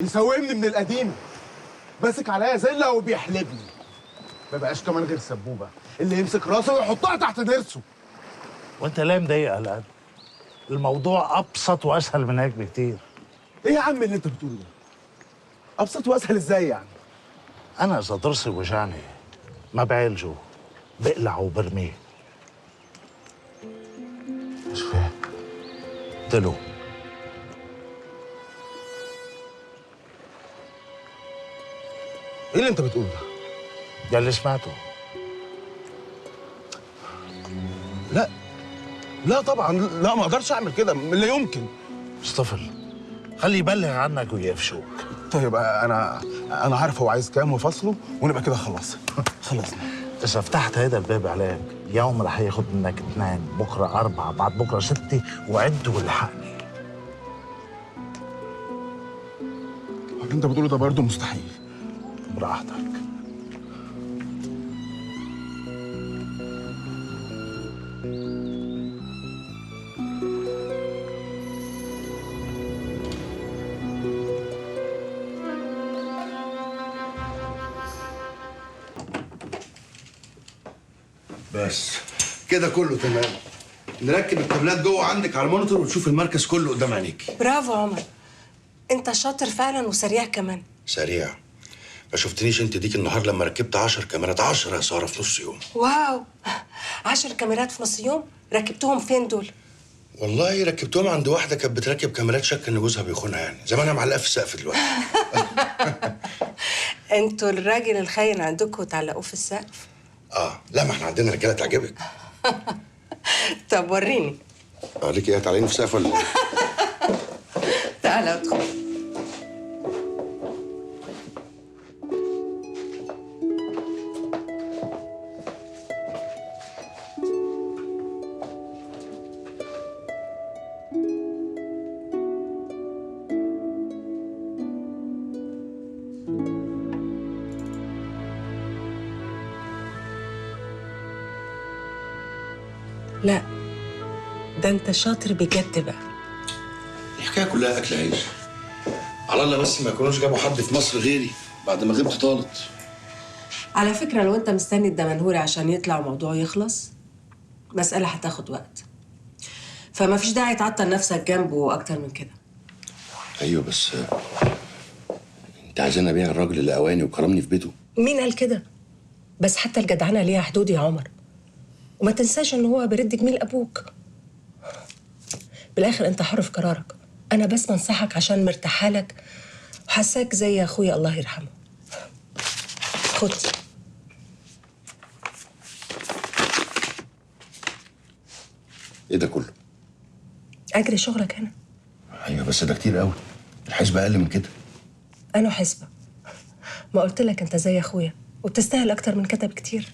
يساومني من القديمة، ماسك عليا زلة وبيحلبني. ما بقاش كمان غير سبوبه اللي يمسك راسه ويحطها تحت ضرسه. وانت ليه مضايق قلقان؟ الموضوع ابسط واسهل من هيك بكتير. ايه يا عم اللي انت بتقوله ده؟ ابسط واسهل ازاي يعني؟ انا اذا ضرسي وجعني ما بعالجه، بقلعه وبرميه. مش فاهم. قلت له ايه اللي انت بتقوله ده؟ ده اللي سمعته. لا لا طبعا لا، ما اقدرش اعمل كده، لا يمكن. مصطفى خليه يبلغ عنك ويقفشوك. طيب انا عارف هو عايز كام وفصله، ونبقى كده خلاص خلصنا. اذا فتحت هذا الباب عليك يوم رح ياخد منك 2، بكره 4، بعد بكره 6، وعد والحقني. اللي انت بتقوله ده برضه مستحيل. براحتك. بس كده كله تمام. نركب الكابلات جوه عندك على ال monitor وتشوف المركز كله قدام عينيكي. برافو عمر، انت شاطر فعلا وسريع كمان. سريع؟ ما شفتنيش انت ديك النهار لما ركبت 10 كاميرات، 10 يا ساره في نص يوم. wow، 10 كاميرات في نص يوم؟ ركبتهم فين دول؟ والله ركبتهم عند واحدة كانت بتركب كاميرات شك ان جوزها بيخونها، يعني زمانها معلقه في السقف دلوقتي. انتوا الراجل الخاين عندكم تعلقوه في السقف؟ اه لا، ما احنا عندنا رجاله تعجبك. طب وريني. اوريك ايه؟ هتعلقيني في السقف ولا ايه؟ تعالى ادخل. لا ده انت شاطر بجد بقى. الحكاية كلها اكل عيش. على الله بس ما يكونوش جابوا حد في مصر غيري بعد ما غبت طالت. على فكرة لو انت مستني الدمنهوري عشان يطلع موضوع يخلص، مسالة هتاخد وقت، فما فيش داعي تعطل نفسك جنبه اكتر من كده. ايوه بس انت عايزاني ابيع الراجل اللي اواني وكرمني في بيته؟ مين قال كده؟ بس حتى الجدعنه ليها حدود يا عمر، وما تنساش ان هو بيرد جميل ابوك. بالاخر انت حر في قرارك، انا بس بنصحك عشان مرتاحة لك وحاساك زي اخويا الله يرحمه. خد. ايه ده كله؟ اجري شغلك هنا. ايوه بس ده كتير قوي، الحسبة اقل من كده. انا حسبه؟ ما قلت لك انت زي اخويا وبتستاهل اكتر من كده بكتير.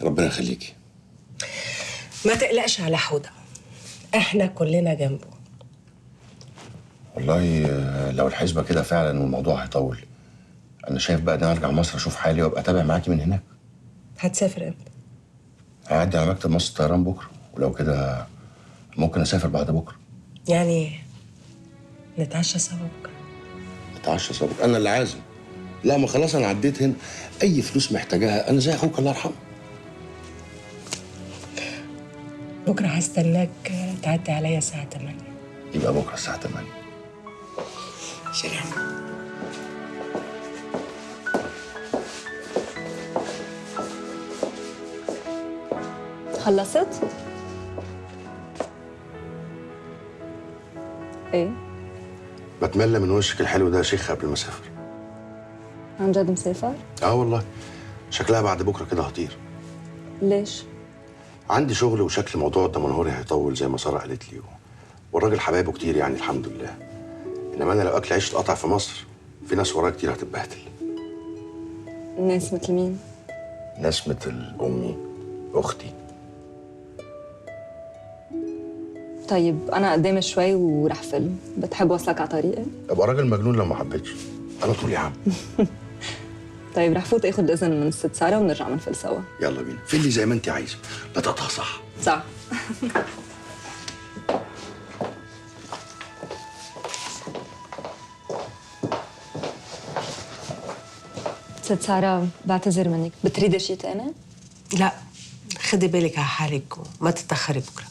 ربنا يخليكي. ما تقلقش على حوده، احنا كلنا جنبه. والله لو الحسبة كده فعلا والموضوع هيطول، انا شايف بقى ان انا ارجع مصر اشوف حالي وابقى اتابع معاكي من هناك. هتسافر امتى؟ هعدي على مكتب مصر الطيران بكره، ولو كده ممكن اسافر بعد بكره. يعني نتعشى سوا بكره؟ نتعشى سوا بكره؟ انا اللي عازم. لا ما خلاص انا عديت هنا، اي فلوس محتاجاها انا زي اخوك الله يرحمه. بكره هستناك تعدي عليا الساعة 8. يبقى بكره الساعة 8. سلام. خلصت؟ ايه؟ بتملى من وشك الحلو ده يا شيخ قبل ما اسافر. عن جد مسافر؟ اه والله، شكلها بعد بكره كده هطير. ليش؟ عندي شغل وشكل موضوع الدمنهوري هيطول زي ما ساره قالت لي، والراجل حبايبه كتير يعني الحمد لله. انما انا لو اكل عيش اتقطع في مصر في ناس ورايا كتير هتتبهدل. ناس مثل مين؟ ناس مثل امي، اختي. طيب انا قدامي شوي ورح فل، بتحب وصلك على طريقي؟ ابقى راجل مجنون لو ما حبيتش. على طول يا عم. طيب رح فوت اخذ الاذن من الست ساره ونرجع منفل سوا. يلا بينا، فلي زي ما انت عايزه، لا تقطع. صح؟ صح. ست سارة بعتذر منك، بتريدي شيء تاني؟ لا، خدي بالك على حالك وما تتأخري بكرة.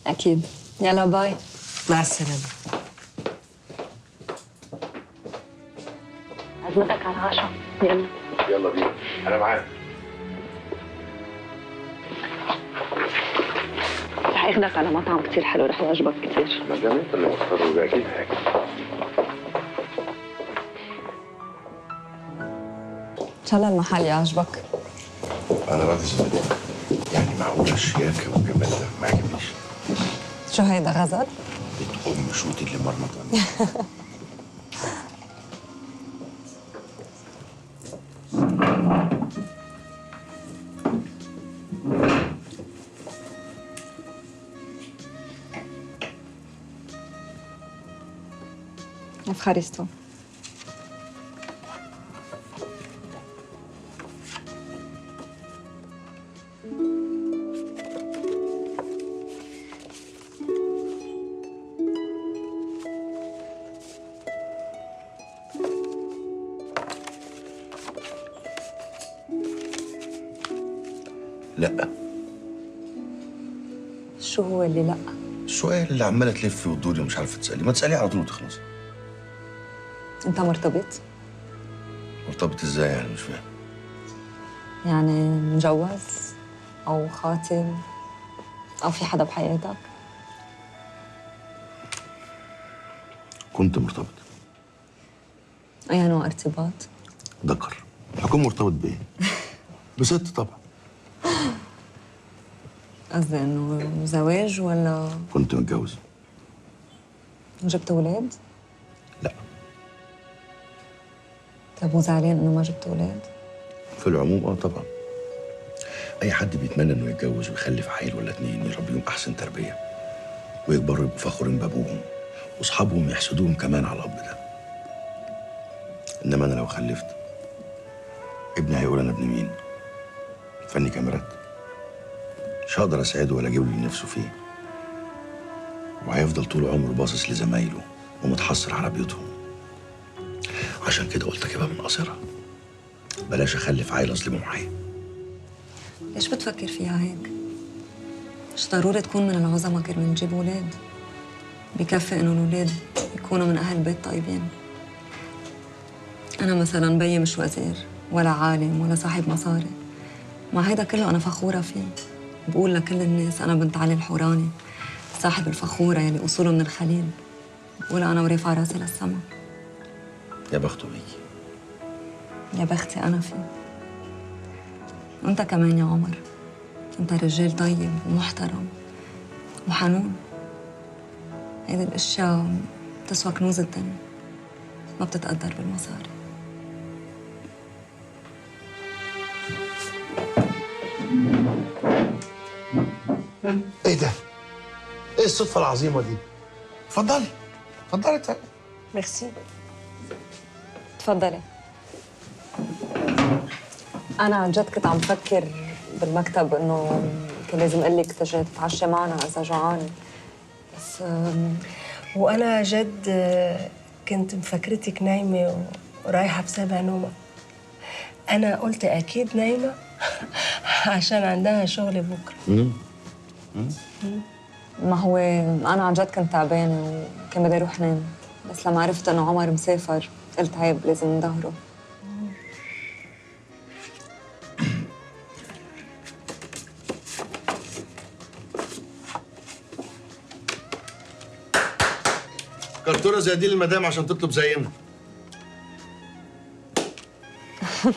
أكيد، يلا باي. مع السلامة. عزمتك على العشاء، يلا. يلا بينا، أنا معاك. رح آخذك على مطعم كثير حلو، رح يعجبك كثير. ما دام أنت اللي مختاره يبقى أكيد هيعجبك. إن شاء الله المحل يعجبك. أنا راضي زمان، يعني معقولة الشياكة والجمال ده ما يعجبنيش؟ شو هيدا غزل؟ بنت أم شوتي اللي مرمطاني. Ευχαριστώ. لا. شو هو اللي لا؟ السؤال اللي عماله تلفي وتدوري ومش عارفه تسالي، ما تسالي على طول وتخلصي. انت مرتبط؟ مرتبط ازاي يعني؟ مش فاهم. يعني مجوز او خاطب او في حدا بحياتك؟ كنت مرتبط. اي نوع ارتباط؟ ذكر. هكون مرتبط بايه؟ بست طبعا. قصدي انه زواج ولا؟ كنت متجوز. جبت اولاد؟ لا. طب وزعلان انه ما جبت اولاد؟ في العموم طبعا. اي حد بيتمنى انه يتجوز ويخلف عيل ولا اتنين يربيهم احسن تربيه ويكبروا يبقوا فخورين بابوهم واصحابهم يحسدوهم كمان على الاب ده. انما انا لو خلفت ابني هيقول انا ابن مين؟ فني كاميرات. مش هقدر اساعده ولا اجيب له اللي نفسه فيه. وهيفضل طول عمره باصص لزمايله ومتحسر على بيوتهم. عشان كده قلت اجيبها من قصرها. بلاش اخلف عيل اظلمه معايا. ليش بتفكر فيها هيك؟ مش ضروري تكون من العظمة كرمال تجيب اولاد. بكفي انه الاولاد يكونوا من اهل بيت طيبين. انا مثلا بيي مش وزير ولا عالم ولا صاحب مصاري. مع هيدا كله انا فخورة فيه. بقول لكل الناس انا بنت علي الحوراني، صاحب الفخوره يلي اصوله من الخليل. بقول انا ورافعه راسي للسما. يا بخته بيكي. يا بختي انا فيه. وانت كمان يا عمر، انت رجال طيب ومحترم وحنون. هيدي الاشياء بتسوى كنوز الدنيا، ما بتتقدر بالمصاري. ايه ده؟ ايه الصدفة العظيمة دي؟ اتفضلي اتفضلي اتفضلي. ميرسي. تفضلي. أنا عن جد كنت عم فكر بالمكتب إنه كان لازم أقول لك تجي تتعشي معنا إذا جوعانة، بس وأنا جد كنت مفكرتك نايمة ورايحة بسابع نومة. أنا قلت أكيد نايمة عشان عندها شغل بكرة. ما هو أنا عن جد كنت تعبانة وكان بدي أروح نام، بس لما عرفت إنه عمر مسافر قلت عيب لازم نظهره. كرتونة زي دي للمدام عشان تطلب زينا.